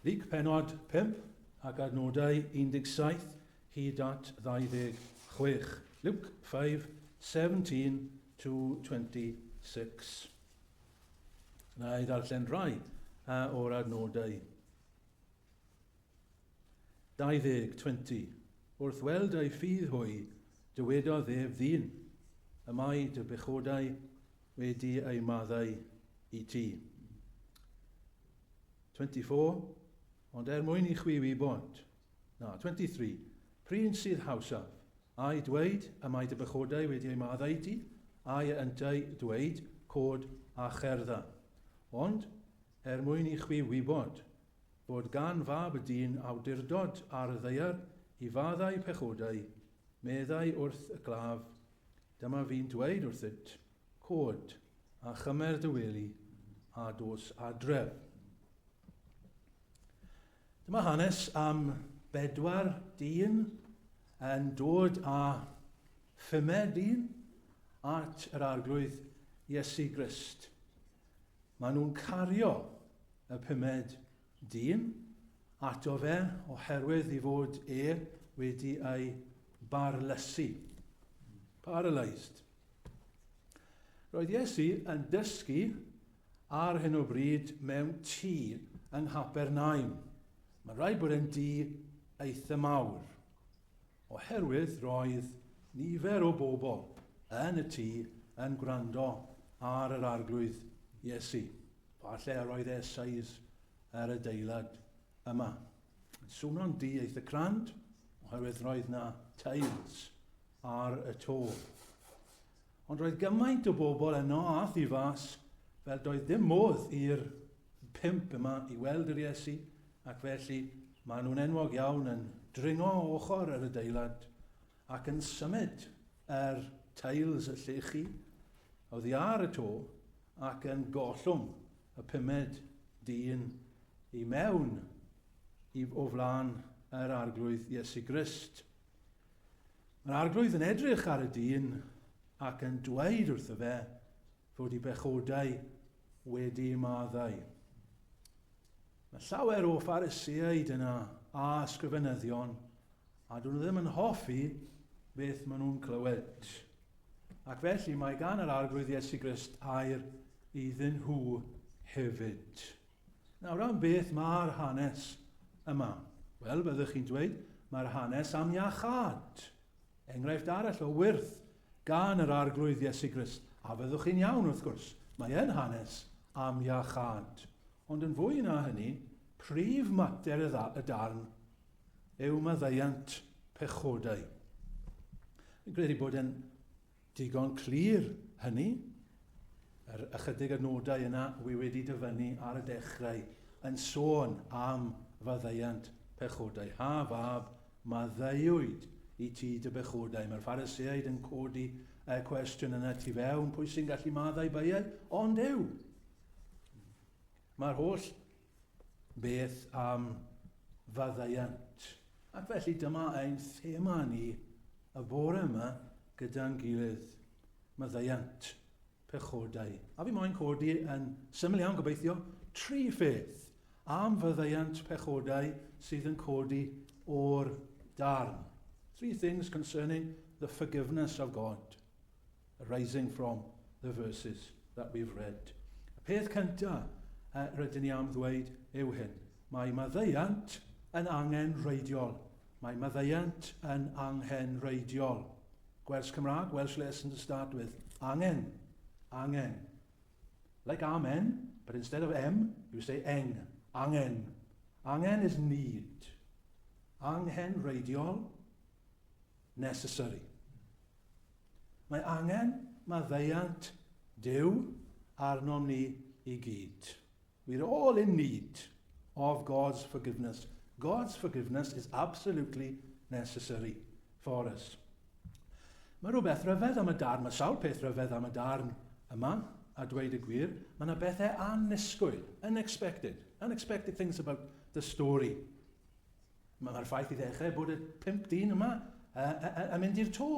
Luc penod 5 ac adnodau 17 hyd at 26. Luke 5, 17 to 26. Na i ddarllen rhai o'r adnodau. 20, 20. Wrth weld ei ffydd hwy, dywedodd ef ddyn, y mae dy bechodau wedi eu maddau i ti. 24, ond er mwyn i chwi wybod. Na, 23, Pryn sydd hawsaf, ai dweud, y mae dy bechodau wedi eu maddau i ti, ai yntau dweud, cod a cherdda. Ond, er mwyn i chwi wybod, fod gan Fab y Dyn awdurdod ar y ddaear i faddau pechodau, meddai wrth y claf, dyma fi'n dweud wrthyt, cod, a chymer dy wely, a dos adref. Dyma hanes am bedwar dyn yn dod â phumed dyn at yr Arglwydd Iesu Grist. Maen nhw'n cario y pumed dyn ato fe oherwydd ei fod e wedi ei barlysu. Paralysed. Roedd Iesu yn dysgu ar hyn o bryd mewn tŷ yng Nghapernaum. Mae'n rhaid bod e'n dŷ eitha mawr, oherwydd roedd nifer o bobl yn y tŷ yn gwrando ar yr Arglwydd Iesu. Falle yr oedd e size yr adeilad yma. Yn swno'n dŷ eitha crand, oherwydd roedd na tiles ar y to. Ond roedd gymaint o bobl yno a thu fas fel doedd dim modd i'r pump yma i weld yr Iesu ac felly maen nhw'n enwog iawn yn dringo ochr yr adeilad ac yn symud yr teils y llechi oddi ar y to ac yn gollwng y pumed dyn i mewn i, o flaen yr Arglwydd Iesu Grist. Mae'r Arglwydd yn edrych ar y dyn ac yn dweud wrtho fe fod ei bechodau wedi maddau. Mae llawer o Phariseaid yna a ysgrifenyddion a dyn nhw ddim yn hoffi beth maen nhw'n clywed. Ac felly mae gan yr Arglwydd Iesu Grist air iddyn nhw hefyd. Nawr, am beth mae'r hanes yma? Wel, byddwch chi'n dweud, mae'r hanes am iachâd. Enghraifft arall o wyrth gan yr Arglwydd Iesu Grist. A fyddwch chi'n iawn, wrth gwrs, mae yn hanes am iachâd. Ond yn fwy na hynny, prif mater y, y darn yw maddeuant pechodau. Fi'n credu bod e'n Digon clir hynny. Yr ychydig adnodau yna wi wedi dyfynnu ar y dechrau yn sôn am faddeuant pechodau. Ha fab, maddeuwyd i ti dy bechodau. Mae'r Phariseaid yn codi y cwestiwn yna tu fewn, pwy sy'n gallu maddau beiau? Ond yw. Mae'r holl beth am faddeuant. Ac felly dyma ein thema ni y bore yma gyda'n gilydd, maddeuant pechodau. A fi moyn codi yn syml iawn gobeithio, tri pheth am faddeuant pechodau sydd yn codi o'r darn. Three things concerning the forgiveness of God arising from the verses that we've read. Y peth cyntaf rydyn ni am ddweud yw hyn. Mae maddeuant yn angenrheidiol. Mae maddeuant yn anghenreidiol. Gwers Cymraeg, Welsh lesson to start with. Angen. Angen. Like amen, but instead of M, you say eng. Angen. Angen is need. Anghenreidiol, necessary. Mae angen maddeuant Duw arnom ni i gyd. We're all in need of God's forgiveness. God's forgiveness is absolutely necessary for us. Mae rhywbeth rhyfedd am y darn, mae sawl peth rhyfedd am y darn yma, a dweud y gwir, mae yna bethau annisgwyl, unexpected, unexpected things about the story. Mae'r ffaith i ddechrau bod y pump dyn yma yn mynd i'r to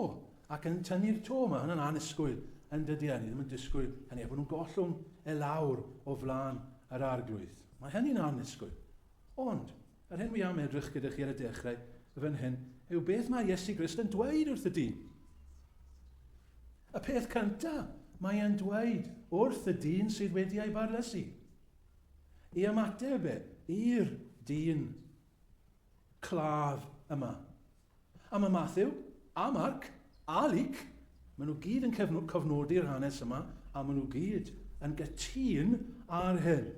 ac yn tynnu'r to. Mae hynny'n annisgwyl yn dydy e? Ni ddim yn disgwyl hynny, a bod nhw'n gollwng e lawr o flaen yr arglwydd. Mae hynny'n annisgwyl. Ond, yr hyn wi am edrych gyda chi ar y dechrau fan hyn yw beth mae Iesu Grist yn dweud wrth y dyn. Y peth cyntaf mae e'n dweud wrth y dyn sydd wedi ei barlysu. I ymateb e i'r dyn claf yma. A mae Matthew, a Mark, a Luc, maen nhw gyd yn cofnodi'r hanes yma, a maen nhw gyd yn gytûn ar hyn.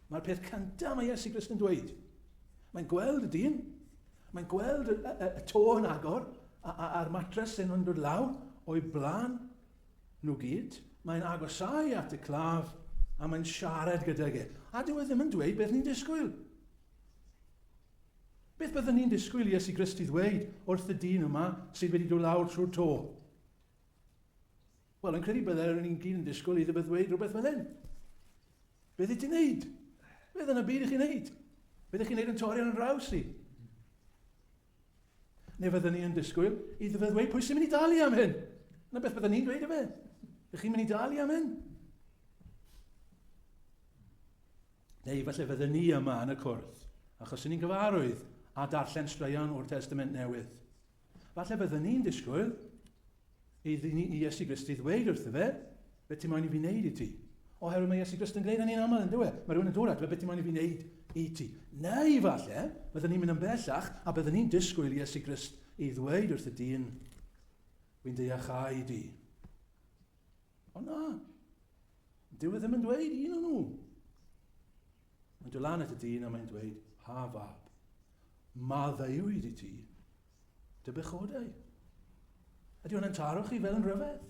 Mae'r peth cyntaf mae Iesu Grist yn dweud. Mae'n gweld y dyn, mae'n gweld y, y, y to yn agor, a'r matres sy'n yn dod lawr o'i blaen nhw gyd. Mae'n agosau at y claf a mae'n siarad gydag e. A dyw e ddim yn dweud beth ni'n disgwyl. Beth byddwn ni'n disgwyl i Iesu Grist i ddweud wrth y dyn yma sydd wedi dod lawr trwy'r to? Wel, yn credu byddai ni'n gyd yn disgwyl iddo fe ddweud rhywbeth fel hyn. Beth ydych ti'n neud? Beth yn y byd ych chi'n neud? Beth ydych chi'n neud yn torri ar yn draws i? Neu fyddwn ni yn disgwyl iddo fe ddweud pwy sy'n mynd i dalu am hyn? Na beth byddwn ni'n dweud i fe? Ydych chi'n mynd i dalu am hyn? Neu falle fydden ni yma yn y cwrdd, achos ni'n gyfarwydd â darllen straeon o'r Testament Newydd. Falle fydden ni'n disgwyl i, i Iesu Grist i ddweud wrtho fe, beth ti'n moyn i fi wneud i ti? Oherwydd mae Iesu Grist yn gwneud hynny'n aml yn dyw e? Mae rhywun yn dod at fe, beth ti'n moyn i fi wneud i ti? Neu falle, byddwn ni'n mynd yn bellach a byddwn ni'n disgwyl i Iesu Grist i ddweud wrth y dyn, wy'n dy iachau di. Ond na, dyw e ddim yn dweud un o'n nhw. Mae'n dod lan at y dyn a mae'n dweud, ha fab, maddeuwyd i ti dy bechodau. Ydy hwnna'n taro chi fel yn rhyfedd?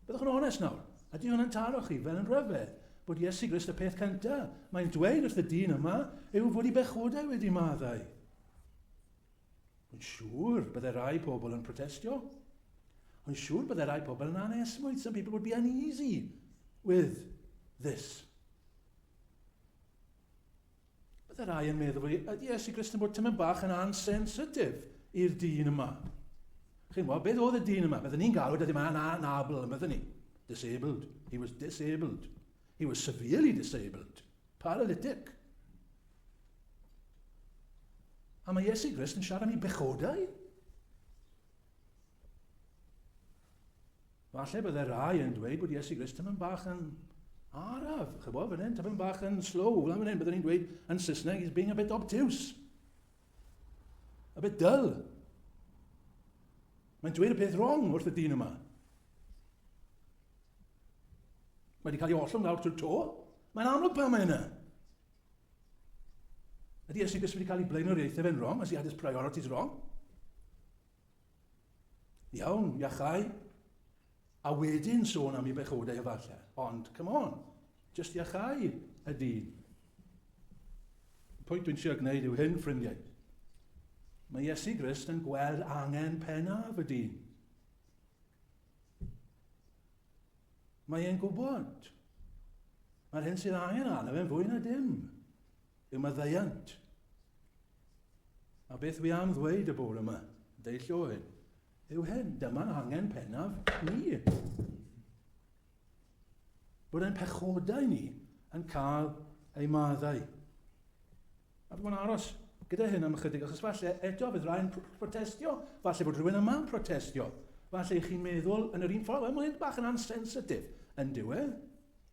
Byddwch yn onest nawr. Ydy hwnna'n taro chi fel yn rhyfedd? Bod Iesu Grist y peth cyntaf mae'n dweud wrth y dyn yma yw fod i bechodau wedi maddau. Yn siŵr byddai rai pobl yn protestio. Yn siŵr byddai rai pobl yn anesmwyth. Some people would be uneasy with this. Byddai rai yn meddwl bod ydy Iesu Grist yn bod tymor bach yn ansensitif i'r dyn yma. Chi'n gwybod, beth oedd y dyn yma? Byddwn ni'n galw dyddiau yma yn anabl, yn byddwn ni? Disabled. He was disabled. He was severely disabled. Paralytic. A mae Iesu Grist yn siarad am ei bechodau. Falle byddai rai yn dweud bod Iesu Grist yn bach yn araf, chybo, fan hyn, tipyn bach yn slow, fel fan hyn, byddwn ni'n dweud yn Saesneg, he's being a bit obtuse. A bit dull. Mae'n dweud y peth wrong wrth y dyn yma. Mae wedi cael ei ollwng lawr trwy'r to. Mae'n amlwg pam mae yna. Ydy Iesu Grist wedi cael ei blaenoriaethau fe'n wrong? Has he had his priorities wrong? Iawn, iachau. A wedyn sôn am ei bechodau efallai. Ond, come on, just iachau y dyn. Y pwynt dwi'n trio gwneud yw hyn, ffrindiau. Mae Iesu Grist yn gweld angen pennaf y dyn. Mae e'n gwybod. Mae'r hyn sydd angen arno fe'n fwy na dim yw maddeuant. A beth wi am ddweud y bore yma, deillio o hyn, yw hyn, dyma'n angen pennaf ni. Bod ein pechodau ni yn cael ei maddau. A dwi'n aros gyda hyn am ychydig, achos falle eto fydd rhai'n protestio, falle bod rhywun yma'n protestio, falle i chi'n meddwl yn yr un ffordd, wel, mae'n bach yn ansensitif, yn diwedd,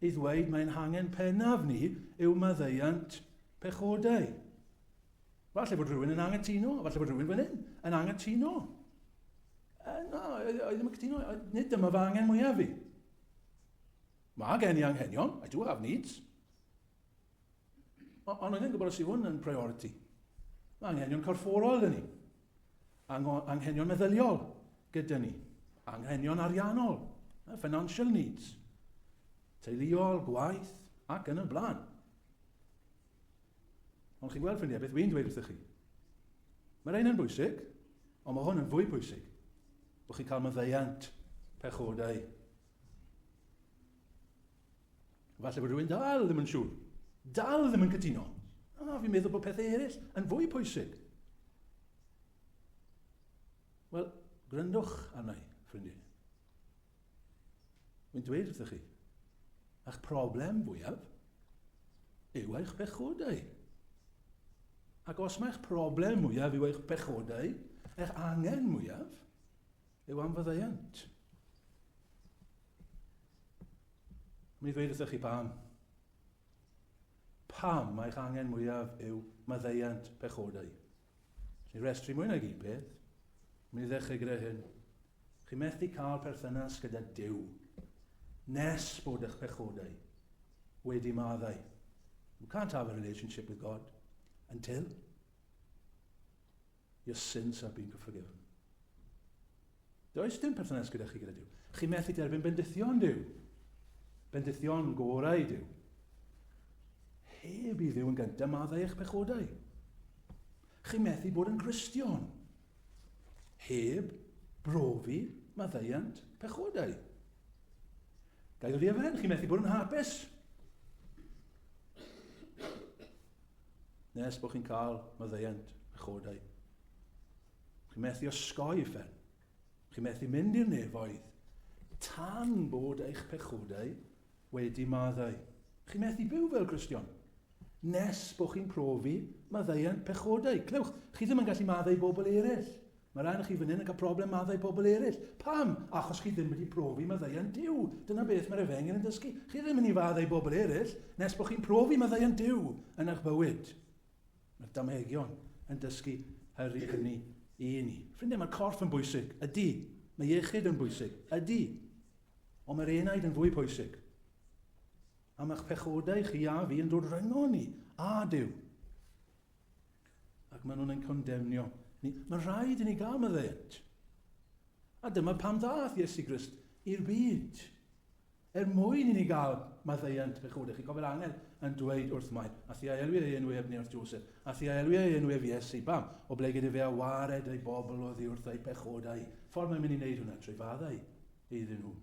i ddweud mae'n hangen pennaf ni yw maddeuant pechodau. Falle bod rhywun yn anghytuno, falle bod rhywun fan hyn yn anghytuno. E, na, oedd ddim yn cytuno, nid dyma fy angen mwyaf fi. Mae gen i anghenion, I do have needs. Ond o'n i'n gwybod os yw hwn yn priority. Mae anghenion corfforol gyda ni. Anghenion meddyliol gyda ni. Anghenion ariannol, financial needs. Teuluol, gwaith, ac yn y blaen. Ond chi'n gweld, ffrindiau, beth wy'n dweud wrthych chi. Mae'r ein yn bwysig, ond mae hwn yn fwy pwysig. Bod chi'n cael maddeuant pechodau. Falle bod rhywun dal ddim yn siŵr. Dal ddim yn cytuno. A fi'n meddwl bod pethau eraill yn fwy pwysig. Wel, gryndwch arna i, ffrindiau. Wy'n dweud wrthych chi, a'ch problem fwyaf yw eich pechodau. Ac os mae'ch problem mwyaf yw eich pechodau, eich angen mwyaf yw am faddeuant. Mi ddweud wrthych chi pam. Pam mae'ch angen mwyaf yw maddeuant pechodau. Ni restru mwy nag un peth. Mi ddechrau gyda hyn. Chi methu cael perthynas gyda Duw nes bod eich pechodau wedi maddau. You can't have a relationship with God until your sins have been forgiven. Does dim perthynas gyda chi gyda Duw. Chi methu derbyn bendithion Duw. Bendithion gorau Duw. Heb i Dduw yn gyntaf maddau eich pechodau. Chi methu bod yn Gristion. Heb brofi maddeuant pechodau. Gai ddod i yfen, chi methu bod yn hapus. Nes bod chi'n cael maddeuant pechodau. Chi'n methu osgoi uffern. Chi'n methu mynd i'r nefoedd tan bod eich pechodau wedi maddau. Chi'n methu byw fel Cristion nes bod chi'n profi maddeuant pechodau. Clywch, chi ddim yn gallu maddau bobl eraill. Mae rhaid chi fan hyn yn cael problem maddau pobl eraill. Pam? Achos chi ddim wedi profi maddeuant Duw. Dyna beth mae'r efengyl yn dysgu. Chi ddim yn ei faddau bobl eraill nes bod chi'n profi maddeuant Duw yn eich bywyd. Mae'r damhegion yn dysgu hynny i ni. Ffrindiau, mae'r corff yn bwysig. Ydy. Mae iechyd yn bwysig. Ydy. Ond mae'r enaid yn fwy pwysig. A mae'ch pechodau chi a fi yn dod rhyngo ni a Duw. Ac maen nhw'n ein condemnio ni. Mae'n rhaid i ni gael maddeuant. A dyma pam ddaeth Iesu Grist i'r byd. Er mwyn i ni gael maddeuant pechodau. Chi'n cofio'r angel yn dweud wrth Mair, a thi a elwi ei enw ef neu wrth Joseph, a thi a elwi ei enw ef Iesu. Pam? Oblegid efe a wared ei bobl oddi wrth eu pechodau. Ffordd mae'n mynd i wneud hwnna, trwy faddau iddyn nhw.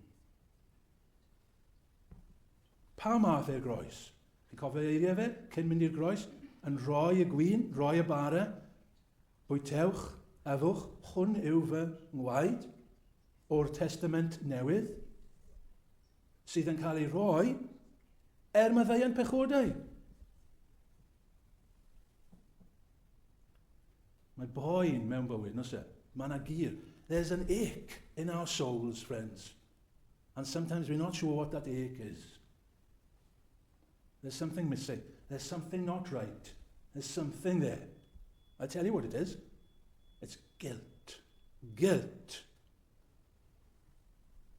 Pam ath e'r groes? Chi'n cofio eiriau fe, cyn mynd i'r groes? Yn rhoi y gwin, rhoi y bara, bwytewch, yfwch, hwn yw fy ngwaed o'r Testament Newydd, sydd yn cael ei rhoi er maddeuant pechodau. Mae boen mewn bywyd, nos e? Mae yna gyr. There's an ache in our souls, friends. And sometimes we're not sure what that ache is. There's something missing. There's something not right. There's something there. I tell you what it is. It's guilt. Guilt.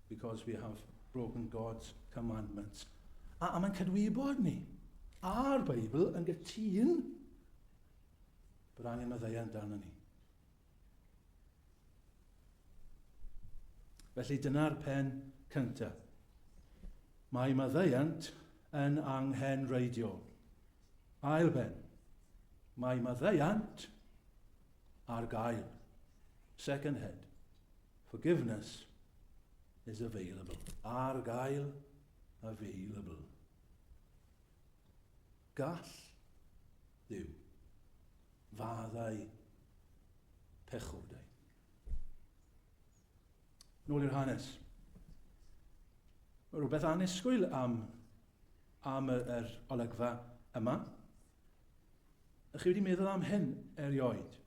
Because we have broken God's commandments. A, a mae'n cydwybod ni. A'r Beibl yn gytûn bod angen maddeuant arno ni. Felly dyna'r pen cyntaf. Mae maddeuant yn anghenreidiol. Ail ben. Mae maddeuant ar gael. Second head. Forgiveness is available. Ar gael, available. Gall Dduw faddau pechodau. Nôl i'r hanes. Mae rhywbeth annisgwyl am, am yr, yr olygfa yma. Ych chi wedi meddwl am hyn erioed?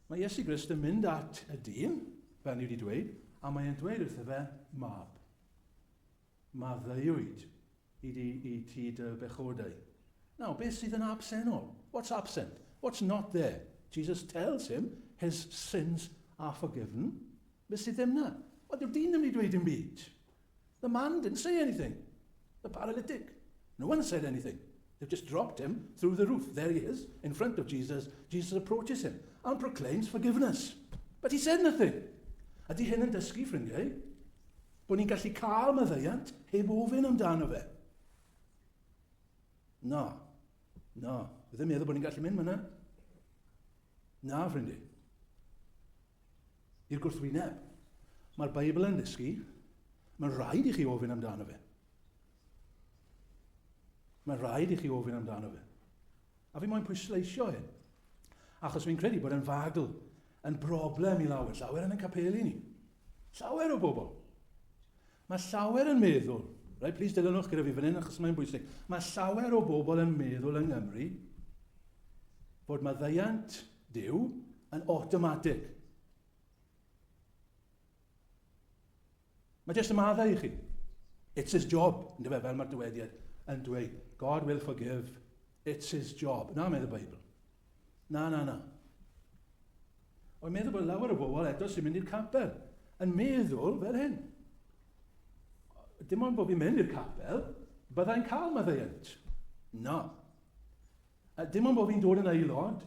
Mae Iesu Grist yn mynd at y dyn, fel ni wedi dweud, a mae'n dweud wrtho fe, mab, maddeuwyd i di, i ti dy bechodau. Now, beth sydd yn absennol? What's absent? What's not there? Jesus tells him his sins are forgiven. Beth sydd ddim na? Wel, dyw'r dyn ddim wedi dweud dim byd. The man didn't say anything. The paralytic. No one said anything. They've just dropped him through the roof. There he is, in front of Jesus. Jesus approaches him and proclaims forgiveness. But he said nothing. Ydy hyn yn dysgu, ffrindiau? Bod ni'n gallu cael maddeuant heb ofyn amdano fe. Na. Na. Fi ddim meddwl bod ni'n gallu mynd myna. Na, ffrindiau. I'r gwrthwyneb. Mae'r Beibl yn dysgu, mae'n rhaid i chi ofyn amdano fe. Mae'n rhaid i chi ofyn amdano fe. A fi moyn pwysleisio hyn, achos fi'n credu bod yn fagl, yn broblem i lawer, llawer yn y capeli ni. Llawer o bobl. Mae llawer yn meddwl, right, please dilynwch gyda fi fan hyn achos mae'n bwysig, mae llawer o bobl yn meddwl yng Nghymru. fod maddeuant Duw yn automatic. Mae jyst yn maddau i chi. It's his job, ynddo fe, fel mae'r dywediad yn dweud. God will forgive. It's his job. Na, medd y Beibl. Na, na, na. Ond meddwl bod lawer o bobl eto sy'n mynd i'r capel yn meddwl fel hyn. Dim ond bod fi'n mynd i'r capel, byddai'n cael maddeuant. Na. A dim ond bod fi'n dod yn aelod,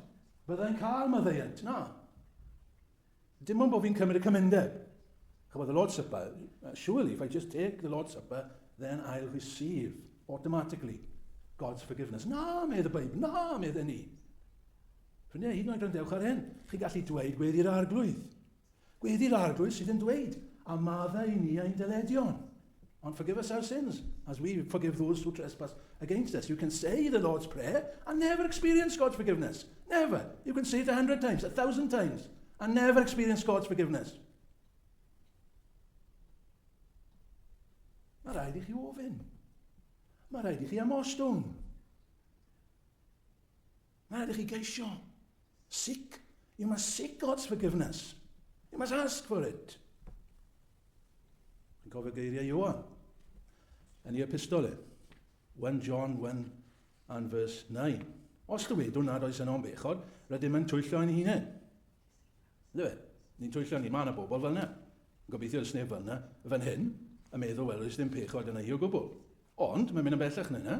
byddai'n cael maddeuant. Na. Dim ond bod fi'n cymryd y cymundeb. Chymod, the Lord's Supper, surely if I just take the Lord's Supper, then I'll receive automatically God's forgiveness. Na, medd y Beibl, na, medd ni. Ffrindiau, hyd yn oed gwrandewch ar hyn. Chi'n gallu dweud gweddi'r arglwydd. Gweddi'r arglwydd sydd yn dweud, a maddau i ni ein dyledion. And forgive us our sins, as we forgive those who trespass against us. You can say the Lord's Prayer and never experience God's forgiveness. Never. You can say it 100 times, 1,000 times, and never experience God's forgiveness. Mae rhaid i chi ofyn. Mae rhaid i chi ymostwng. Mae rhaid i chi geisio. Seek. You must seek God's forgiveness. You must ask for it. Yn cofio geiriau Ioan yn ei epistole. 1 John 1 and verse 9. Os dywedwn nad oes yno'n bechod, rydym yn twyllo ein hunain. Ynddo fe? Ni'n twyllo ni. Mae yna bobl fel yna. Gobeithio oes neb fel yna. Fan hyn, yn meddwl, wel, oes ddim pechod yna i o gwbl. Ond, mae'n mynd yn bellach na yna.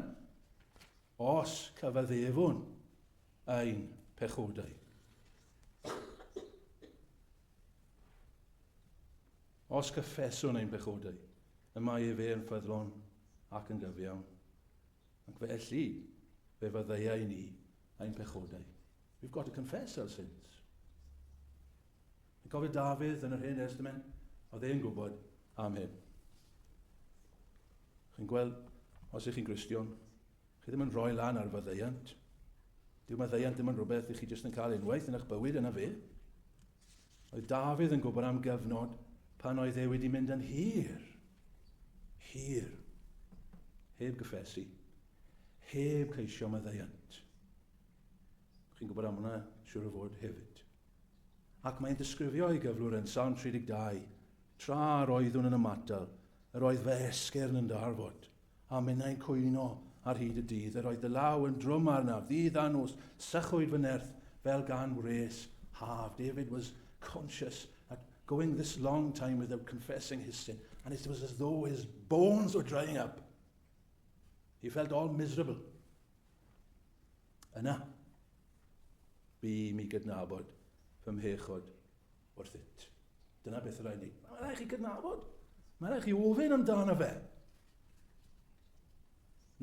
Os cyfaddefwn ein pechodau. Os cyffeswn ein pechodau, y mae efe yn ffyddlon ac yn gyfiawn. Ac felly, fe faddeuai ni ein pechodau. We've got to confess our sins. Yn cofio Dafydd yn yr Hen Testament, oedd e'n gwybod am hyn. Chi'n gweld, os ych chi'n Gristion, chi ddim yn rhoi lan ar faddeuant. Dyw maddeuant ddim yn rhywbeth i chi jyst yn cael unwaith yn eich bywyd yna fe. Oedd Dafydd yn gwybod am gyfnod pan oedd e wedi mynd yn hir. Hir. Heb gyffesu. Heb ceisio maddeuant. Chi'n gwybod am hwnna, siwr o fod hefyd. Ac mae'n disgrifio ei gyflwr yn Salm 32, Tra yr oeddwn yn ymatal, yr oedd fy esgyrn yn darfod, a minnau'n cwyno ar hyd y dydd, yr oedd dy law yn drwm arnaf, ddydd a nos, sychwyd fy nerth fel gan wres haf. David was conscious at going this long time without confessing his sin, and it was as though his bones were drying up. He felt all miserable. Yna, bu i mi gydnabod fy mhechod wrthyt. Dyna beth rhaid ni. Mae rhaid chi gydnabod. Mae rhaid chi ofyn amdano fe.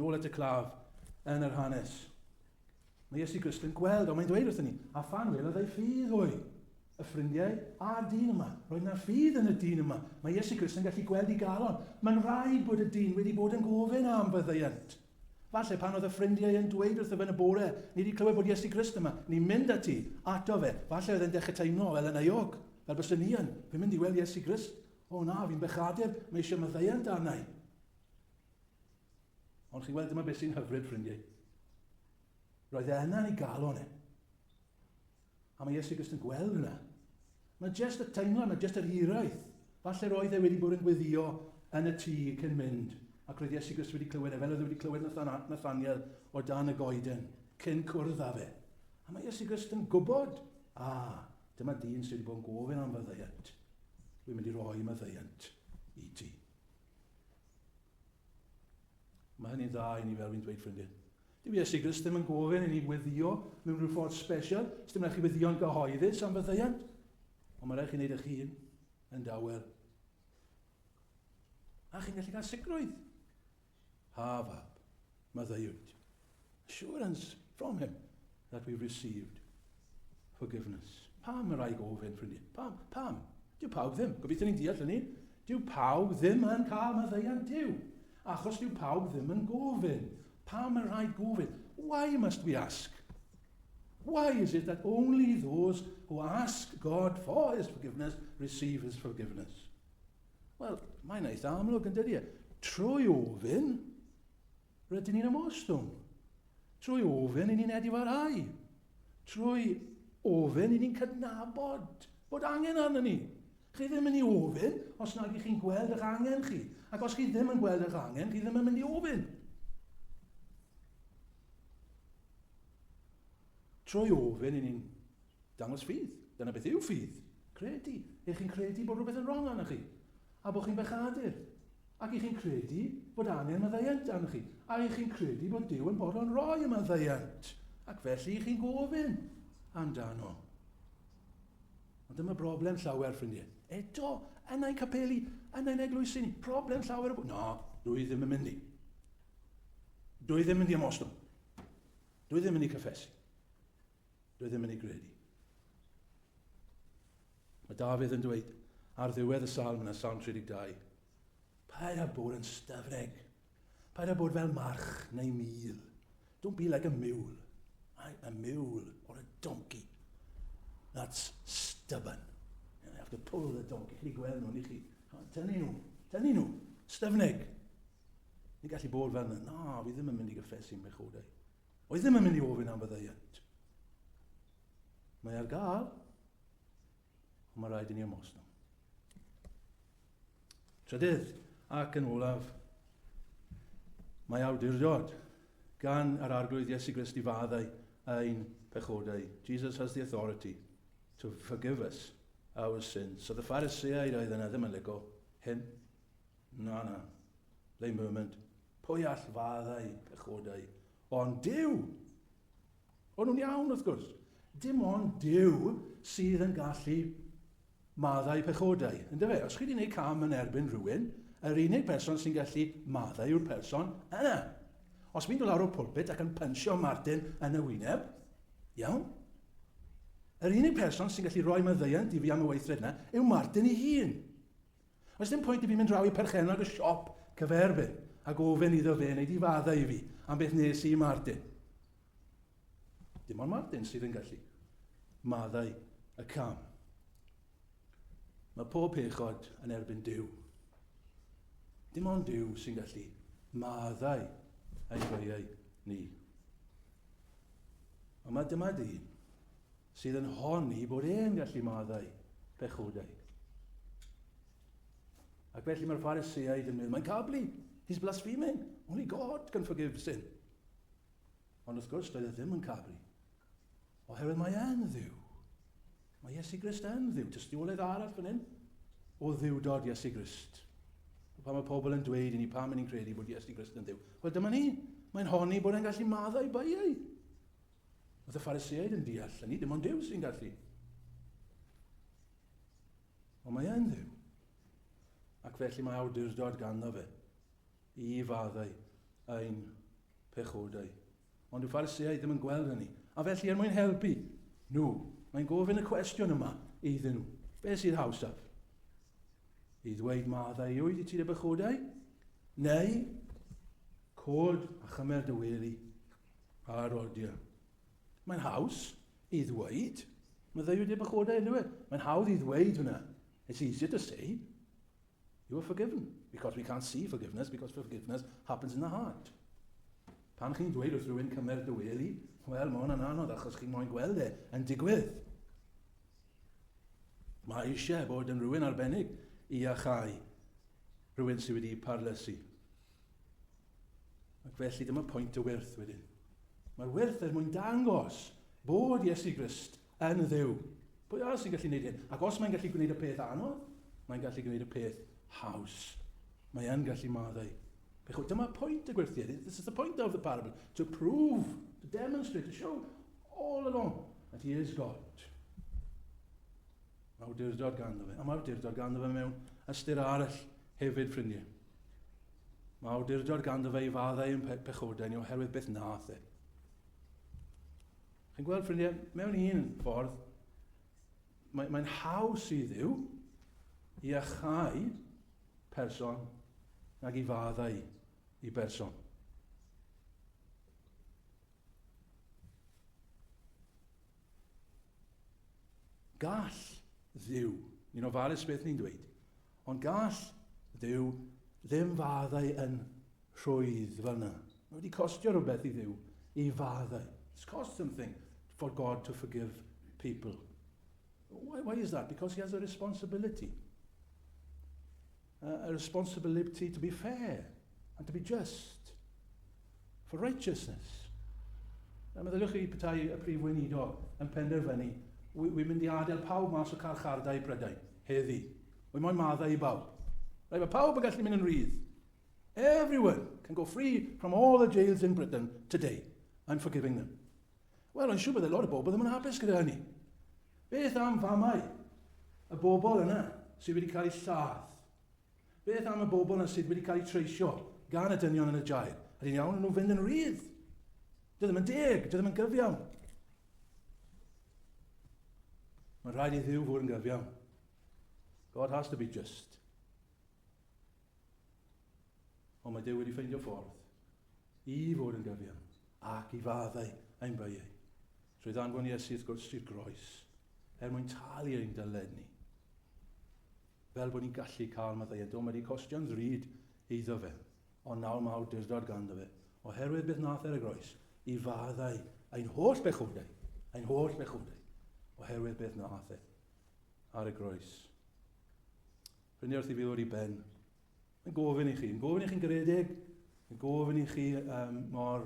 Nôl at y claf yn yr hanes. Mae Iesu Grist yn gweld, ond mae'n dweud wrthyn ni, a phan welodd ei ffydd hwy, y ffrindiau a'r dyn yma. Roedd yna ffydd yn y dyn yma. Mae Iesu Grist yn gallu gweld ei galon. Mae'n rhaid bod y dyn wedi bod yn gofyn am faddeuant. Falle pan oedd y ffrindiau yn dweud wrtho fe yn y bore, ni wedi clywed bod Iesu Grist yma, ni'n mynd ati, ato fe. Falle oedd e'n dechrau teimlo fel yn euog, fel byswn ni yn. Fi'n mynd i weld Iesu Grist. O na, fi'n bechadur, mae eisiau maddeuant arna i. Ond chi'n gweld, dyma beth sy'n hyfryd, ffrindiau. Roedd e yna yn ei galon e. A mae Iesu Grist yn gweld hwnna. Mae jyst y teimlad, mae jyst yr hiraeth. Falle roedd e wedi bod yn gweddio yn y tŷ cyn mynd, ac roedd Iesu Grist wedi clywed e, fel oedd e wedi clywed Nathaniel o dan y goeden, cyn cwrdd â fe. A mae Iesu Grist yn gwybod, a, dyma dyn sydd wedi bod yn gofyn am faddeuant. Dwi'n mynd i roi maddeuant i ti. Mae hynny'n dda i ni fel fi'n dweud ffrindiau. Dyw Iesu Grist ddim yn gofyn i ni weddio mewn rhyw ffordd special. Sdim rhaid chi weddio'n gyhoeddus am faddeuant. Ond mae rhaid chi wneud eich hun yn dawel. A chi'n gallu cael sicrwydd. Ha fab, maddeuwyd. Assurance from him that we've received forgiveness. Pam y rhaid gofyn, ffrindiau? Pam? Pam? Dyw pawb ddim. Gobeithio ni'n deall hynny. Dyw pawb ddim yn cael maddeuant Duw. Achos dyw pawb ddim yn gofyn. Pam y rhaid gofyn? Why must we ask? Why is it that only those who ask God for his forgiveness receive his forgiveness? Wel, mae'n eitha amlwg yn dydy e. Trwy ofyn, Rydyn ni'n ymostwng. Trwy ofyn, i ni'n edifarhau. Trwy ofyn, i ni'n cydnabod bod angen arno ni. Chi ddim yn mynd i ofyn os nag ych chi'n gweld eich angen chi. Ac os chi ddim yn gweld eich angen, chi ddim yn mynd i ofyn. Trwy ofyn, i ni'n dangos ffydd. Dyna beth yw ffydd. Credu. Ych chi'n credu bod rhywbeth yn wrong arnoch chi. A bod chi'n bechadur. Ac ych chi'n credu bod angen maddeuant arnoch chi. A ych chi'n credu bod Duw yn bodlon rhoi y maddeuant. Ac felly ych chi'n gofyn amdano. Ond dyma broblem llawer, ffrindiau. Eto, yn ein capeli, yn ein eglwysi ni, problem llawer o... Na, dwi ddim yn mynd i. Dwi ddim yn mynd i ymostwng. Dwi ddim yn mynd i cyffesu. Dwi ddim yn ei gredu. Mae Dafydd yn dweud ar ddiwedd y salm yna, Salm 32, paid â bod yn styfnig. Paid â bod fel march neu mul. Don't be like a mule. Right? A mule or a donkey. That's stubborn. You have to pull the donkey. Chi gweld nhw, ni chi. Tynnu nhw. Tynnu nhw. Styfnig. Ni'n gallu bod fel yna. Na, fi ddim yn mynd i gyffesu'n bechodau. Oedd ddim yn mynd i ofyn am faddeuant. Mae ar gael, ond mae rhaid i ni ymostwng. Trydydd, ac yn olaf, mae awdurdod gan yr Arglwydd Iesu Grist i faddau ein pechodau. Jesus has the authority to forgive us our sins. So the Phariseaid oedd yna ddim yn lico hyn. Na, na. They murmured. Pwy all faddau pechodau? Ond Duw! O'n nhw'n iawn, wrth gwrs. Dim ond Duw sydd yn gallu maddau pechodau. Ynddo fe? Os chi wedi gwneud cam yn erbyn rhywun, yr unig person sy'n gallu maddau yw'r person yna. Os fi'n dod lawr o'r pulpit ac yn pynsio Martin yn y wyneb, iawn, yr unig person sy'n gallu rhoi maddeuant i fi am y weithred yna yw Martin ei hun. Oes dim pwynt i fi mynd draw i perchennog y siop cyferbyn a gofyn iddo fe wneud i faddau i fi am beth nes i Martin. Dim ond Martin sydd yn gallu maddau y cam. Mae pob pechod yn erbyn Duw. Dim ond Duw sy'n gallu maddau ein beiau ni. Ond mae dyma dyn sydd yn honni bod e'n gallu maddau pechodau. Ac felly mae'r Phariseaid yn mynd, mae'n cablu, he's blaspheming, only God can forgive sin. Ond wrth gwrs, doedd e ddim yn cablu. Oherwydd mae e'n ddiw. Mae Iesu Grist yn ddiw. Tystiolaeth arall fan hyn o ddiwdod Iesu Grist. Pan mae pobl yn dweud i ni pam ni'n credu bod Iesu Grist yn ddiw. Wel, dyma ni. Mae'n honni bod e'n gallu maddau baiau. Oedd y Phariseaid yn deall hynny, dim ond Duw sy'n gallu. Ond mae e'n Dduw. Ac felly mae awdurdod ganddo fe i faddau ein pechodau. Ond yw Phariseaid ddim yn gweld hynny. A felly er mwyn helpu nhw, mae'n gofyn y cwestiwn yma iddyn nhw. Be sydd hawsaf? I ddweud maddeuwyd i ti dy bechodau? Neu cod a chymer dy wely a rodio. Mae'n haws i ddweud, maddeuwyd dy bechodau, ynddo fe? Mae'n hawdd i ddweud hwnna. It's easier to say, you are forgiven. Because we can't see forgiveness, because forgiveness happens in the heart. Pan chi'n dweud wrth rhywun cymer dy wely, wel, mae hwnna'n anodd achos chi'n moyn gweld e yn digwydd. Mae eisiau bod yn rhywun arbennig i achau rhywun sydd wedi parlysu. Ac felly dyma pwynt y wyrth wedyn. Mae'r wyrth er mwyn dangos bod Iesu Grist yn Dduw. Pwy arall sy'n gallu gwneud hyn? Ac os mae'n gallu gwneud y peth anodd, mae'n gallu gwneud y peth haws. Mae yn gallu maddau. Bechod, dyma pwynt y gwyrthiau. This is the point of the parable. To prove, to demonstrate, to show all along that he is God. Mae awdurdod ganddo fe. A mae awdurdod ganddo fe mewn ystyr arall hefyd, ffrindiau. Mae awdurdod ganddo fe i faddau yn pechodau ni oherwydd beth nath e. Chi'n gweld, ffrindiau, mewn un ffordd, mae'n mae haws i Dduw i achau person nag i faddau i berson. Gall Dduw, ni'n ofalus beth ni'n dweud, ond gall Dduw ddim faddau yn rhwydd fel yna. Mae wedi costio rhywbeth i Dduw i faddau. It's cost something for God to forgive people. Why is that? Because he has a responsibility. A responsibility to be fair and to be just, for righteousness. A meddyliwch chi petai y prif weinidog yn penderfynu, wi'n mynd i adael pawb mas o carchardai Prydain, heddi. Wi moyn maddau i bawb. Right, mae pawb yn gallu mynd yn rhydd. Everyone can go free from all the jails in Britain today. I'm forgiving them. Wel, yn siŵr byddai lot o bobl ddim yn hapus gyda hynny. Beth am famau y bobl yna sydd wedi cael eu lladd? Beth am y bobl yna sydd wedi cael eu treisio gan y dynion yn y jail? Ydy'n iawn nhw fynd yn rhydd? Dwi ddim yn deg, dwi ddim yn gyfiawn. Mae'n rhaid i Dduw fod yn gyfiawn. God has to be just. Ond mae Duw wedi ffeindio ffordd i fod yn gyfiawn ac i faddau ein beiau. Trwy ddanfon Iesu wrth gwrs i'r groes, er mwyn talu ein dyled ni. Fel bod ni'n gallu cael maddeuant. Do, mae wedi costio'n ddrud iddo fe, ond nawr mae awdurdod ganddo fe, oherwydd beth nath ar y groes, i faddau ein holl bechodau, ein holl bechodau, oherwydd beth nath e ar y groes. Ffrindiau, wrth i fi ddod i ben, yn gofyn i chi, yn gofyn i chi'n garedig, yn gofyn i chi mor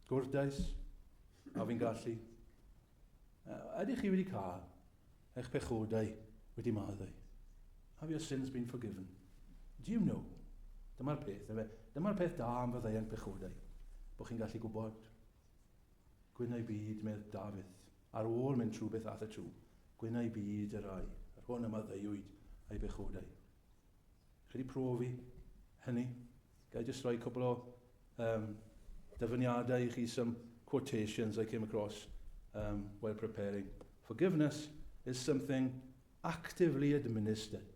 gwrtais a fi'n gallu. Ydych chi wedi cael eich pechodau wedi maddau? Have your sins been forgiven? Do you know? Dyma'r peth, efe. Dyma'r peth da am fyddai'n pechodau. Bod chi'n gallu gwybod. Gwynau byd, medd Dafydd, ar ôl mynd trwy beth ath e trwy, gwynau byd y rai, yr hwn y maddeuwyd ei bechodau. Chi wedi profi hynny? Ga i jyst rhoi cwbl o dyfyniadau i chi, some quotations I came across while preparing. Forgiveness is something actively administered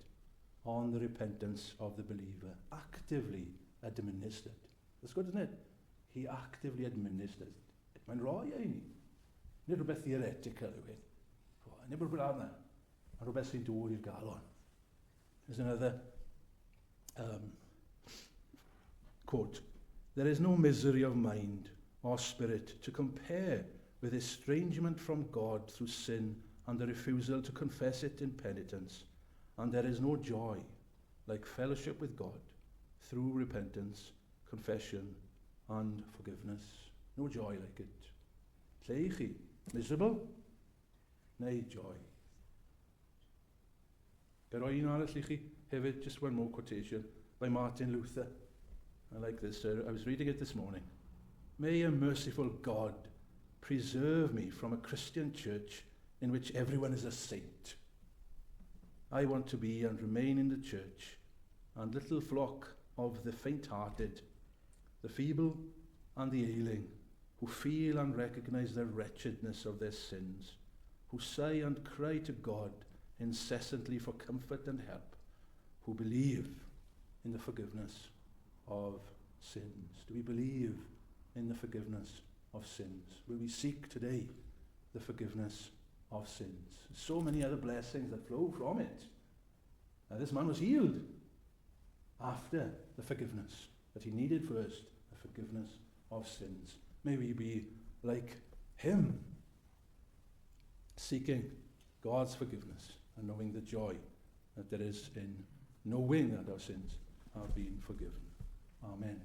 on the repentance of the believer. Actively administered. That's good, isn't it? He actively administers it. Mae'n rhoi e i ni. Nid rhywbeth theoretical yw hyn. Nid rhywbeth fel yna. Mae'n rhywbeth sy'n dod i'r galon. There's another quote. There is no misery of mind or spirit to compare with estrangement from God through sin and the refusal to confess it in penitence, and there is no joy like fellowship with God through repentance, confession and forgiveness. No joy like it. Lle i chi? Miserable? Neu joy? Ga i roi un arall i chi hefyd, just one more quotation by Martin Luther. I like this. I was reading it this morning. May a merciful God preserve me from a Christian church in which everyone is a saint. I want to be and remain in the church and little flock of the faint-hearted, the feeble and the ailing, who feel and recognize the wretchedness of their sins, who sigh and cry to God incessantly for comfort and help, who believe in the forgiveness of sins. Do we believe in the forgiveness of sins? Will we seek today the forgiveness of sins? So many other blessings that flow from it. Now, this man was healed after the forgiveness that he needed first, the forgiveness of sins. May we be like him, seeking God's forgiveness and knowing the joy that there is in knowing that our sins have been forgiven. Amen.